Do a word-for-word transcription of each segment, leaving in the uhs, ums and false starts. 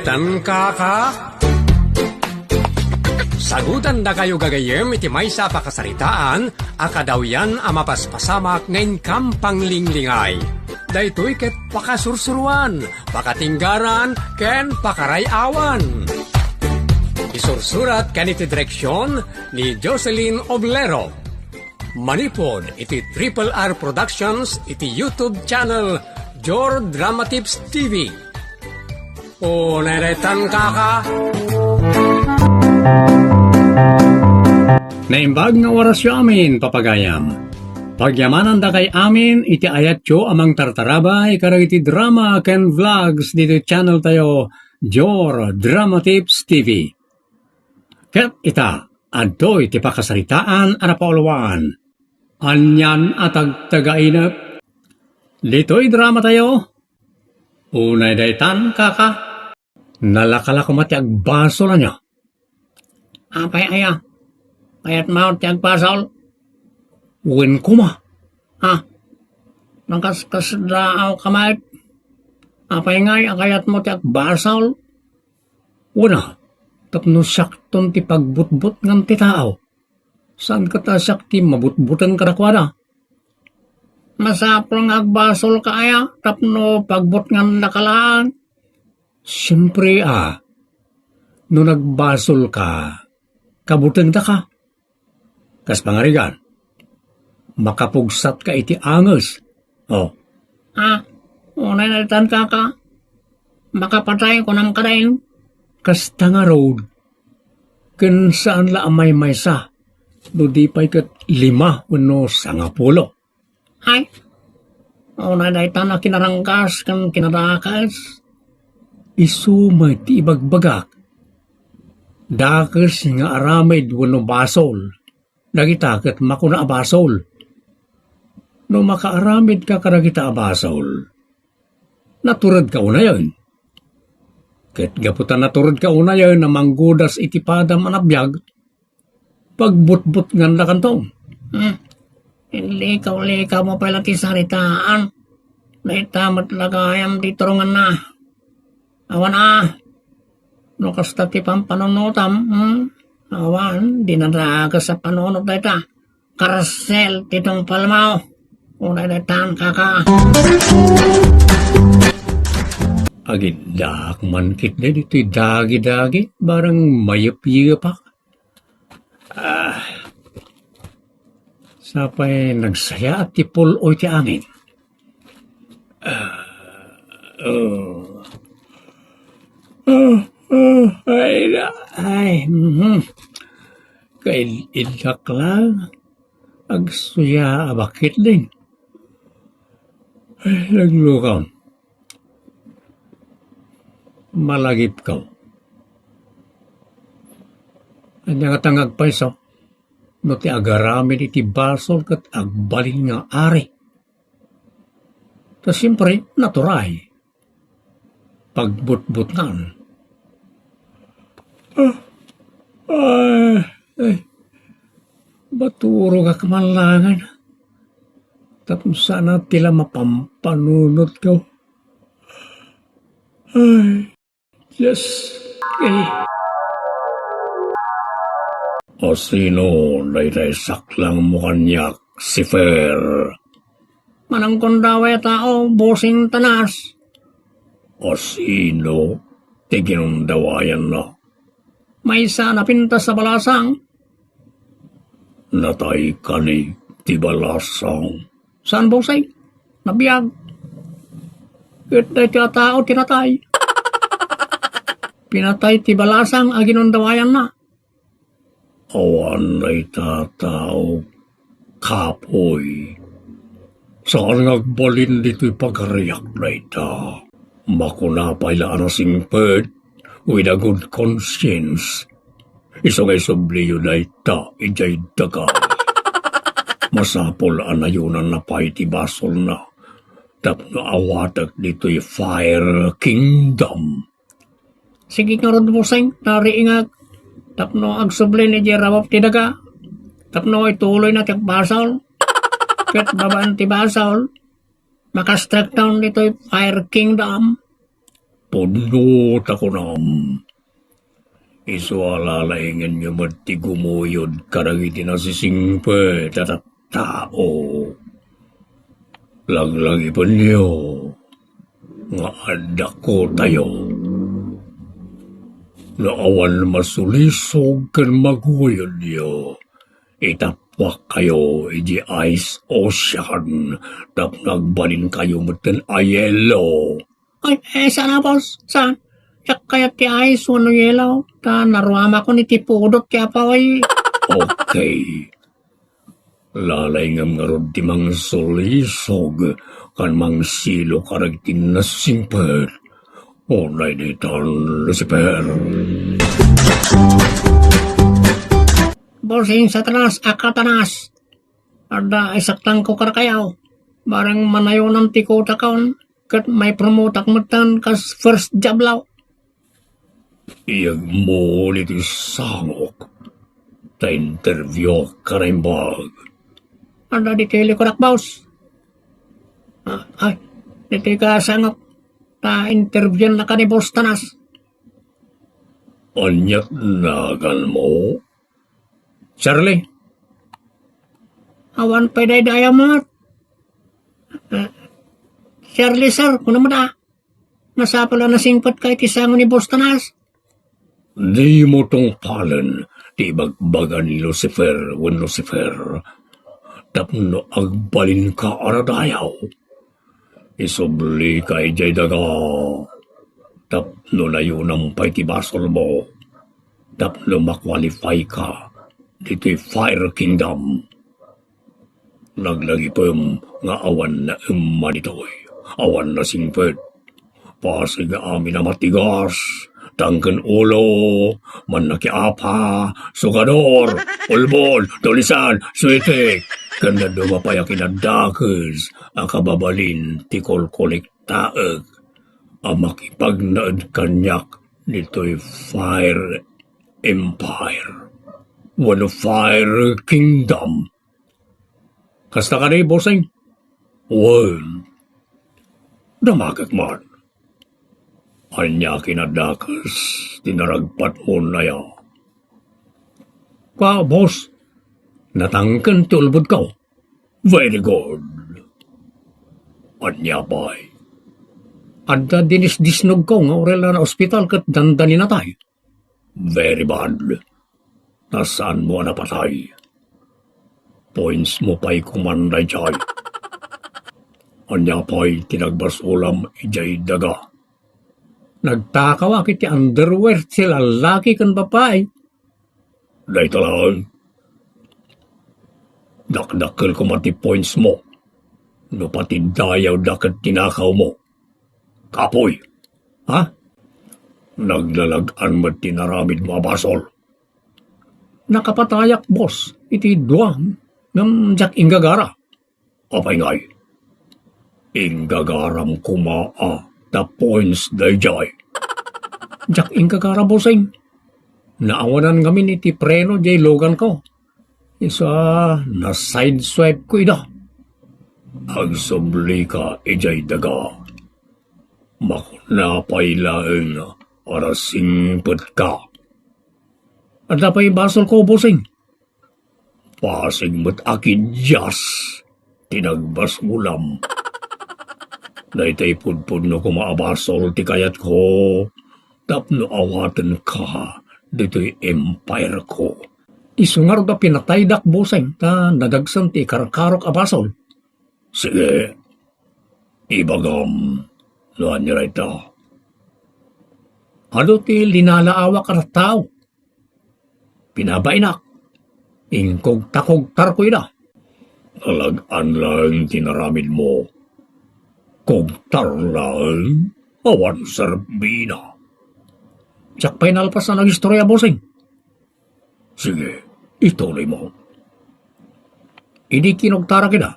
Tan kaka? Sagutandakayo gagayyem iti maysa a pakasaritaan a kadawyan a mapaspasamak nga inkam panglinglingay. Daytoy ket pakasursuroan, pakatinggaran, ken pakaray-awan. Isursurat ken iti direksion ni Jocelyn Oblero. Manipud iti Triple R Productions iti YouTube channel Jor Drama Tips T V. Unay daytan kaka. Naimbag nga orasyo amin, papagayam. Pagyamanandakay amin iti ayatyo a mangtartarabay kadagiti drama ken vlogs ditoy channel tayo, Jor Drama Tips T V. Ket ita, adtoy ti pakasaritaan a napauluan. Anian a tagtagainep? Ditoy drama tayo, unay daytan, kaka. Nalakala koma ti agbasol, ania? Apay aya? Kayatmo ti agbasol? Wen koma. Ha? Nakaskasdaaw ka met? Apay ngay a kayatmo ti agbasol? Wen a, tapno siakton ti pagbutbutngan ti tao. Saan ket a siak ti mabutbuteng kadakuada? Masapul nga agbasol ka aya tapno pagbutngandaka laeng? Siempre a, no nagbasol ka, kabutengdaka. Kas pangarigan, makapugsatka iti anges. O. Ah, unay na ditan, kaka. Makapatay, kunam kadain. Kasta ngarud, ken saan la a maymaysa, no di pay ket lima wenno sangapulo. Ay, unay daytan a kinaranggas ken kinadakes. Isu met ti ibagbagak. Dakes nga aramid wenno basol. Dagita ket makuna a basol. No makaaramidka kadagita a basol, naturedka unayen. Ket gapu ta naturedka unayen a manggudas iti padam a nabiag, pagbutbutngandakanto. Hmm. Inlikaw-likaw mo pay la ti saritaan. Dayta met la gayam ti turonganna. Awan a. No kasta ti pampanunotam, hmm? Awan, dinadakes a panunot dayta. Karsel ti tungpalmo. Unay daytan, kaka. Agiddaak man ketdi ditoy dagi-dagi, barang mayepyepak. Ah, sapay nagsayaat ti pul-oy ti angin. Ah, oh. Ah, ah, ay, na, ay, mhm. Kail-ilak lang. Agsuya a bakit din. Ay, naglukaw. Malagipkaw. Ania nga tangag payso? No ti agaramid iti basol ket agbalin nga ari. Ta siempre, naturay. Pagbutbutngan. Ah, ay, ay. Baturogak man laengen. Tapno saan a ti la mapampanunotko. Ay. Yes. Eh. A sino daytay saklangmo kaniak, Sifer? Manangkon daway a tao, Bossing Tanas. A sino ti ginundawayanna? Maysa a napintas a balasang. Natay kani ti balasang? Saan, Bossing? Nabiag. Ket daytoy a tao ti natay. Pinatay ti balasang a ginundawayanna. Awan dayta a tao, kapoy. Saan nga agbalin ditoy pagariak dayta. Makuna pay la a nasingpet with a good conscience. Isu nga isubliyo dayta idiay daga. Masapul a nayunanna pay ti basolna tapno awatek ditoy Fire Kingdom. Sige ngarud, Bossing, nariingak tapno agsubli idiay raop ti daga, tapno ituloyna ti agbasol. Ket babaen ti basol, maka-strike down ditoy Fire Kingdom. Pudno ta kunam. Isu a lalaingenyo met ti gumuyod kadagiti nasisingpet a tattao. Laglagipenyo nga adda kotayo. No awan masulisog ken maguyodyo, itappuakkayo idiay ice ocean tapno agbalinkayo metten a yelo. Ay, eh, saan a, boss? Saan? Diak kayat ti ice wenno yelo. Ta naruamakon iti pudot ti apuy. Okay. Lalaingem ngarud ti mangsulisog ken mangsilo kadagiti nasingpet. Unay ditan, Lucifer. Bossing Satanas a Katanas. Adda isaklangko kadakayo. Bareng manayonam ti kotakon, ket maipromotak metten kas first job law. Iyegmo ditoy sangok, ta interviewak ka naimbag. Adda ditoy likurak, boss. Ah, ay, ditoy ka sangok, ta interviewan na ka ni Boss Tanas. Aniat naganmo? Charlie? Awan pay daydayawmo met. Ah, Charlie, sir, kuno met a. Masapul a nasingpetka iti sango ni Boss Tanas. Dimo tungpalen ti ibagbaga ni Lucifer wen Lucifer tapno agbalinka a dadayaw. Isublika idiay daga tapno nayonam pay ti basolmo, tapno ma-qualify ka ditoy Fire Kingdom. Laglagipem nga awan naemma ditoy, awan nasingpet. Pasig amin a matigas, tangken ulo, mannakiapa, sugador, ulbod, tulisan, suitik, ken dadduma pay a kinadakes a kababalin ti kolkolektaek a makipagnaed kaniak ditoy Fire Empire wenno Fire Kingdom. Kasta kadi, bossing? Wen, damagek man. Ania kinadakes ti naragpatmon aya? Kwa, boss, natangken ti ulbodko. Very good. Ania pay? Adda dinisdisnogko nga urel a naospital ket dandani natay. Very bad. Ta saanmo a napatay. Pointsmo pay koma daydiay. Ania pay ti nagbasolam idiay daga? Nagtakawak iti underwear ti lallaki ken babai. Dayta laeng. Dakdakkel koma ti pointsmo no patidayaw da ket tinakawmo. Kapoy! Ha? Naglalag-an met ti naramidmo a basol. Nakapatayak, boss, iti dua ngem diak inggagara. Apay ngay? Inggagaram koma a ta points daydiay. Diak inggagara, bossing. Naawanan ngamin iti preno diay luganko. Isu a na-sideswipe ko ida. Agsublika idiay daga. Makuna pay laeng a nasingpetka. Adda pay basolko, bossing. Pasig met a kidias ti nagbasolam. Dayta pudpudno koma a basol ti kayatko tapno awatenka ditoy empire ko. Isu ngarud a pinataydak, bossing, ta nadagsen ti ikarkarok a basol. Sige, ibagam no ania dayta. Adu ti linalaawak a tattao? Pinabainak. Inkugtakugtarko ida. Nalag-an laeng ti naramidmo. Kugtar laeng, awan serbina. Diak pay nalpas a nagistorya, bossing. Sige, ituloymo. Idi kinugtarak ida,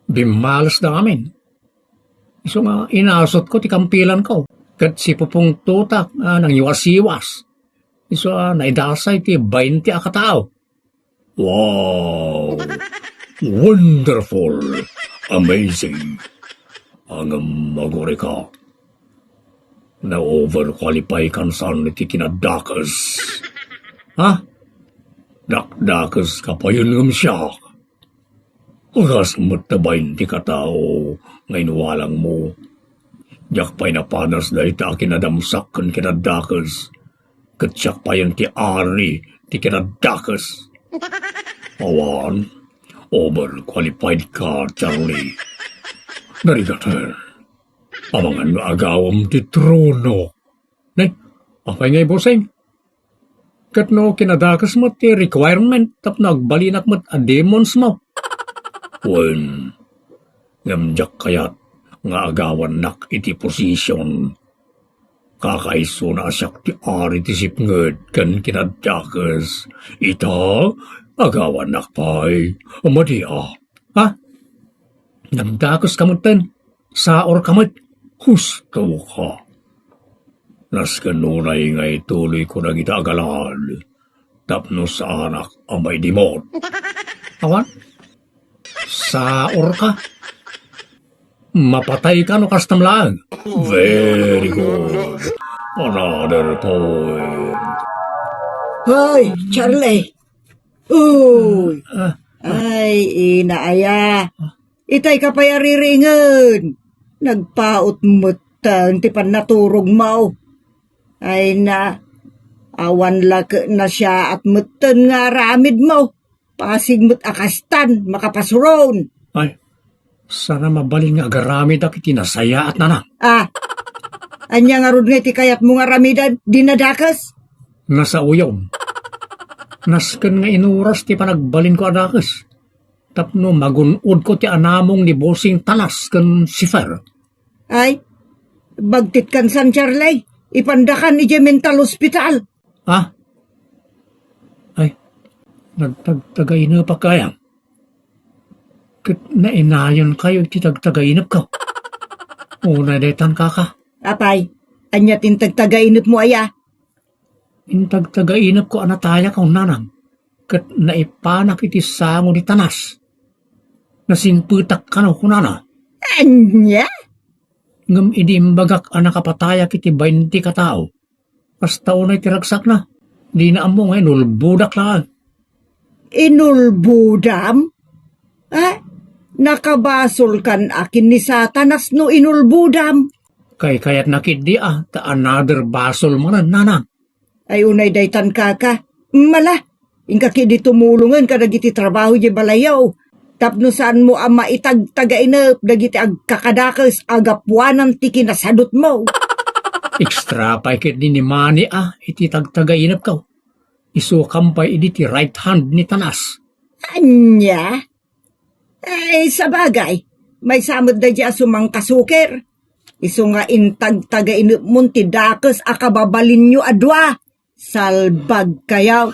bimmalesda amin. Isu nga inasutko ti kampilanko, ket sipupungtotak a nangiwasiwas. Isu a naidasay ti bainte a katao. Wow! Wonderful! Amazing! Ngem agurayka. Na-overqualify kan saan iti kinadakes. Ha? Dakdakes ka payen ngem siak. Agas met ta bain ti katao nga inwalangmo. Diak pay napanas dayta a kinadamsak ken kinadakes. Ket siak payen ti ari ti kinadakes. Awan, overqualified ka, Charlie. Narigaten, amangan nga agawam ti trono. Ne, apay ngay, bossing? Ket no kinadakes met ti requirement tapno agbalinak met a demons mo? Wen, ngem diak kayat nga agawannak iti position. Kakaisuna a siak ti ari ti sipnget ken kinadakes. Ita, agawannak pay. Madi a. Ha? Nagdakes ka metten? Saor ka met? Husto ka. Nasken unay nga ituloy ko dagita a galad tapno saanak a maidimot. Awan? Saor ka? Mapatay ka no kastam laeng. Very good. Another point. Hoy, Charlie. Uy. Ah. Ay, ina aya. Itay ka pay a riringen. Nagpaut metten ti pannaturogmo. Ay na, awan la ket nasiaat metten nga aramidmo. Pasig met a kastan, makapasuron. Ay, sana mabalin nga agaramidak iti nasayaat, nanang. Ah, ania ngarud nga iti kayatmo nga aramiden, dinadakes? Nasaoyom. Nasken nga inuras ti panagbalinko a dakes. Tapno magun-odko ti anamong ni Bossing Tanas ken Sifer. Ay, bagtit kan san, Charlie. Ipandakan idiay mental hospital. Ah? Ay, nagtagtagainepak kayam. Ket nainayon kayo iti tagtagainepko. Unay daytan, kaka. Apay, ania ti intagtagainepmo aya? Intagtagainepko a natayakaw, nanang, ket naipanak iti sango ni Tanas. Nasingpetak kano, kunana. Ania? Ngem idi imbagak a nakapatayak iti bainti ka tao, kasta unay ti ragsakna, dina ammo nga inulbodak laeng. Inulbodam? Ah, nakabasolkan a ken ni Satanas no inulbodam. Kaykayatna ketdi a, ta another basol manen, nanang. Ay, unay daytan, kaka. Mala, inka ketdi tumulongen kadagiti trabaho idiay balayyo. Tapno saanmo a maitagtagainep dagiti agkakadakes a gapuanan ti kinasadutmo. Extra pay ketdi ni Mani a iti tagtagainepko. Isukam pay idi ti right hand ni Tanas. Ania? Ay, sabagay, maysa met daydi a sumangkasukir. Isu nga intagtagainepmon ti dakes a kababalinyo a dua. Salbag kayo.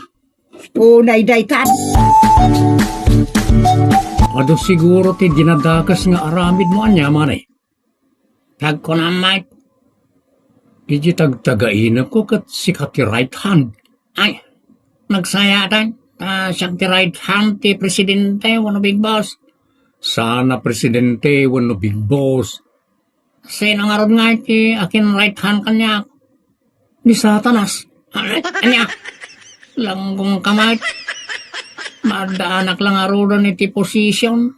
Unay daytan. Adu siguro ti dinadakes nga aramidmo ania, Mani? Nagkunam met, iti tagtagainepko ket sika ti right hand. Ay, nagsayaatan, ta siak ti right hand ti presidente wenno Big Boss. Sana presidente wenno Big Boss. Sino ngarud nga iti akin right hand kaniak? Ni Satanas. Ania? Langgong ka met. Maddaanak la ngaruden iti position.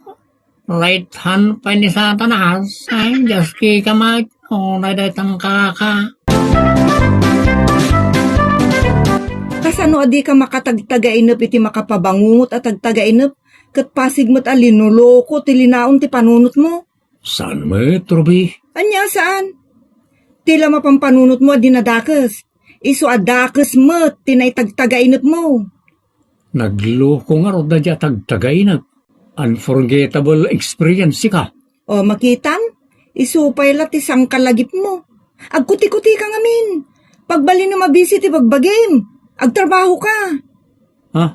Right hand pay ni Satanas. Ay, just kika met. Unay daytan, kaka. Kasano a dika makatagtagainep iti makapabangungot a tagtagainep, ket pasig met a linulo ko ti linaon ti panunotmo? Saan met, Ruby? Ania a saan? Ti la mapampanunotmo a dinadakes. Isu a dakes met ti naitagtagainepmo. Nagloko ngarud daydi a tagtagainep. Unforgettable experience sika. O, makitam? Isu pay la ti sangkalagipmo. Agkutikuti ka ngamin. Pagbalinem a bisi ti bagbagim. Agtrabaho ka. Ha?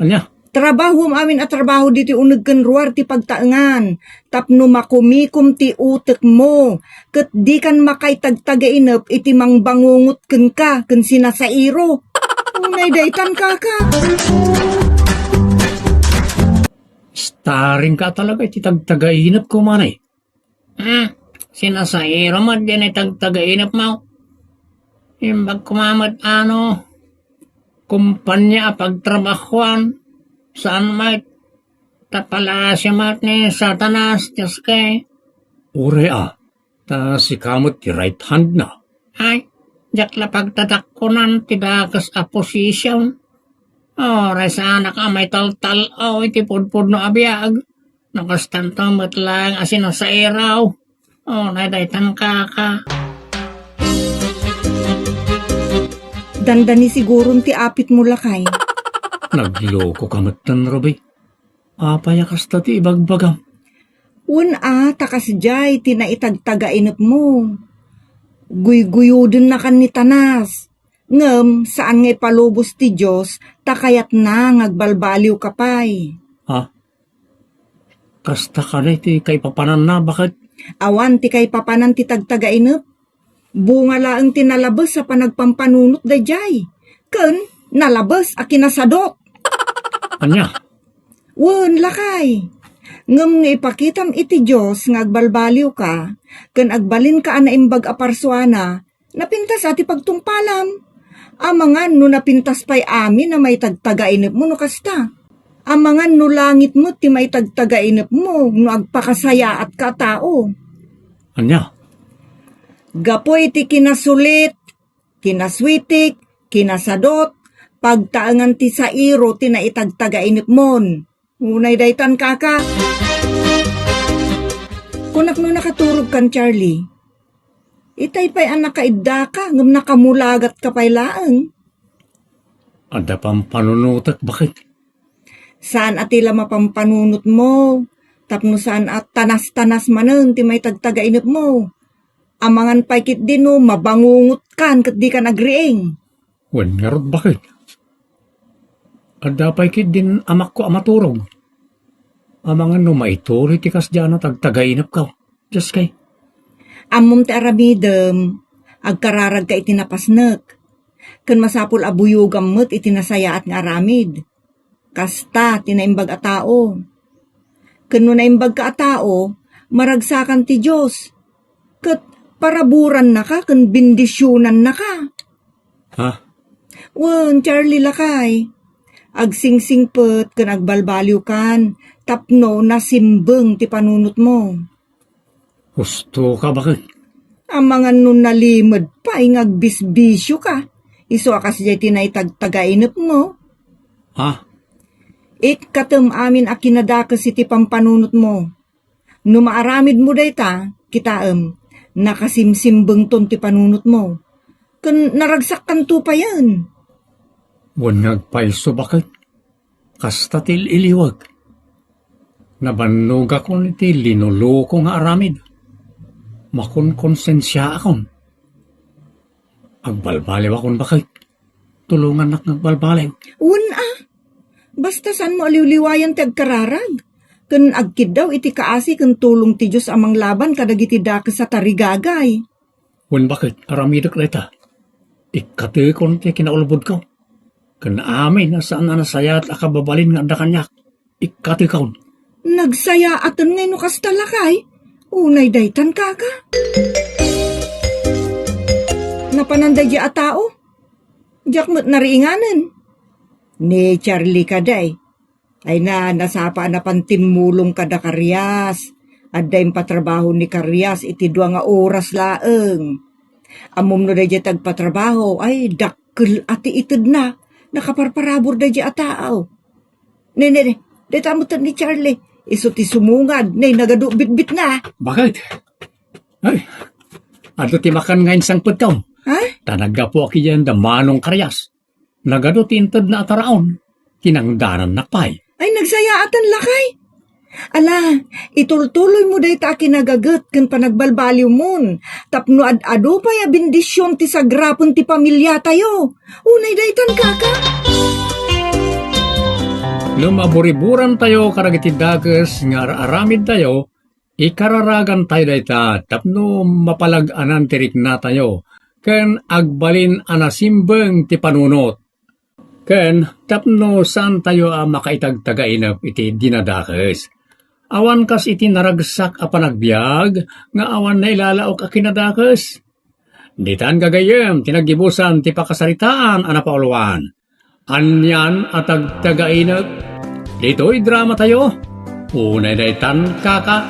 Ania? Trabahom amin a trabaho ditoy uneg ken ruar ti pagtaengan, tapno makumikom ti utekmo, ket dikan makaitagtagainep iti mangbangungot kenka ken sinasairo. Unay daytan, kaka. Starring ka talaga iti tagtagainepko, Mani. Hmm, sinasairo met diay tagtagainepmo. Imbag koma met ano, kumpanya a pagtrabahoan, saan met, ta palaasi met ni Satanas, Dios kay. Uray a, ta sika met ti right hand na. Ay, diak la pagtadakkonan ti dakes a position. Uray saanak a maitaltal-aw iti pudpudno a biag. No kastanto met laeng a sinasairaw. Unay daytan, kaka. Dandani siguron ti apitmo, lakay. Nagloko ka metten, Ruby. Apay a kasta ti ibagbagam? Wen a, ta kasdiay ti naitagtagainepmo. Guyguyodennakan ni Tanas. Ngem saan nga ipalubos ti Dios ta kayatna nga agbalbaliwka pay. Ha? Kasta kadi ti kaipapananna, baket? Awan ti kaipapanan ti tagtagainep. Bunga laeng ti nalabes a panagpampanunot daydiay, ken nalabes a kinasadot. Ania? Wen, lakay. Ngem no ipakitam iti Dios nga agbalbaliwka, ken agbalinka a naimbag a parsuana, napintas a ti pagtungpalam. Amangan no napintas pay amin a maitagtagainepmo no kasta. Amangan no langit met ti maitagtagainepmo no agpakasayaatka a tao. Ania? Gapu iti kinasulit, kinaswitik, kinasadot, pagtaengan ti sairo ti naitagtagainepmon. Unay daytan, kaka. Kunak no nakaturogkan, Charlie. Itay pay a nakaiddaka, ngem nakamulagatka pay laeng. Adda pampanunotek, baket? Saan a ti la mapampanunotmo, tapno saan a tanas-tanas manen ti maitagtagainepmo. Amangan pay ketdi no mabangungotkan ket dikan agriing. Wen ngarud, baket? Adda pay ketdin amakko a maturog. Amangan no maituloy ti kasdiay a tagtagainepko. Dios kay. Ammom ti aramidem, agkararagka iti napasnek. Ken masapul a buyogam met iti nasayaat nga aramid. Kasta ti naimbag a tao. Ken no naimbagka a tao, maragsakan ti Dios. Ket paraburannaka ken bendisionannaka. Ha? Wen, Charlie, lakay. Agsingsingpet ken agbalbaliwkan tapno nasimbeng ti panunotmo. Husto ka, baket? Amangan no nalimed pay nga agbisbisioka, isu a kasdiay ti naitagtagainepmo. Ha? Ikkatem amin a kinadakes iti pampanunotmo. No maaramidmo dayta, kitaem, nakasimsimbengton ti panunotmo. Ken naragsakkanto payen. Wen nga agpayso, baket? Kasta ti il-iliwek. Nabannogakon iti linuluko nga aramid. Makonkonsensiaakon. Agbalbaliwakon, baket. Tulongannak nga agbalbaliw. Wen a. Basta saanmo a liwliwayan ti agkararag. Ken agkiddaw iti kaasi ken tulong ti Dios a manglaban kadagiti dakes a tarigagay. Wen, baket, aramidek dayta. Ikkatekon ti kinaulbodko. Ken amin a saan a nasayaat a kababalin nga adda kaniak, ikkatekon. Nagsayaaten ngay no kasta, lakay? Unay daytan, kaka. Napanan daydiay a tao? Diak met nariinganen. Ni Charlie kadi. Ay na, nasapa a napan timmulong kada Karias. Adda impatrabaho ni Karias iti dua nga oras laeng. Ammom no daydiay ti agpatrabaho, ay, dakkel a ti itedna. Nakaparparabur daydiay a tao. Ne, ne, ne, dayta met ni Charlie. Isu ti sumungad, ne, nagadu bitbitna. Baket? Ay, adu ti makan nga insangpetko. Ha? Ta naggapuak idiay da Manong Karias. Nagadu ti intedna a taraon, kinangdanannak pay. Ay, nagsayaatan, lakay. Ala, itultuloymo dayta a kinagaget ken panagbalbaliwmon, tapno ad-adu pay a bendision ti sagrapen ti pamiliatayo. Unay daytan, kaka. No maburiburantayo kadagiti dakes nga ar-aramidtayo, ikararagantayo dayta tapno mapalag-anan ti riknatayo ken agbalin a nasimbeng ti panunot. Ken tapno saantayo a makaitagtagainep iti dinadakes. Awan kas iti naragsak a panagbiag nga awan nailalaok a kinadakes. Ditan gagayyem ti naggibusan ti pakasaritaan a napauluan. Anian a tagtagainek. Ditoy dramatayo, unay daytan kaka.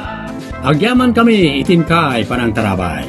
Agyaman kami iti inkay panangtarabay.